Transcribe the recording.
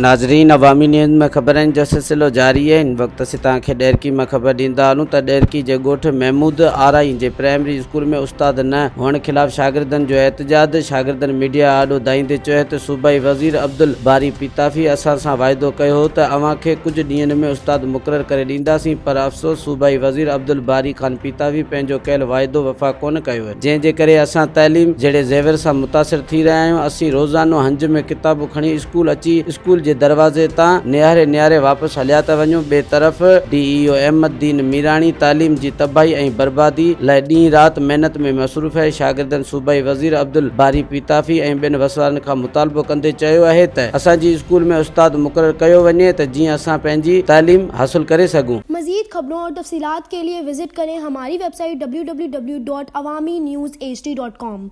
ناظرين عوامي نيوز ۾ خبرن جو سلسلو جاري آهي هن وقت اسين توهان کي ڏهرڪي مان خبر ڏيندا هلون ته ڏهرڪي جي ڳوٺ محمود آرائين جي پرائمري اسڪول ۾ استاد نه هئڻ خلاف شاگردن جو احتجاج شاگردن ميڊيا آڏو دانهيندي چيو ته صوبائي وزير عبدالباري پتافي اسان سان واعدو ڪيو هو ته اوهان کي ڪجهه ڏينهن ۾ استاد مقرر ڪري ڏينداسين پر افسوس صوبائي وزير عبدالباري خان پتافي پنهنجو ڪيل واعدو وفا ڪونه ڪيو جنهن جي ڪري اسان تعليم جهڙي زيور سان متاثر ٿي رهيا آهيون، اسين روزانو هنج ۾ ڪتابون کڻي اسڪول اچي اسڪول جي دروازي تان نهاري نهاري واپس هليا ٿا وڃون، ٻئي طرف D E O Ahmed Din Mirani تعليم جي تباهي ۽ بربادي لاء ڏينهن رات محنت ۾ مصروف آهي، شاگردن صوبائي وزير عبدالباري پيتافي ۽ ٻين وسوارن کان مطالبو ڪندي چيو آهي ته اسان جي اسڪول ۾ استاد مقرر ڪيو وڃي ته جيئن اسان پنهنجي تعليم حاصل ڪري سگهون. مزيد خبرون اور تفصيلات کے لئے وزٽ ڪرين ھماري website W W W dot Awami news H D dot com.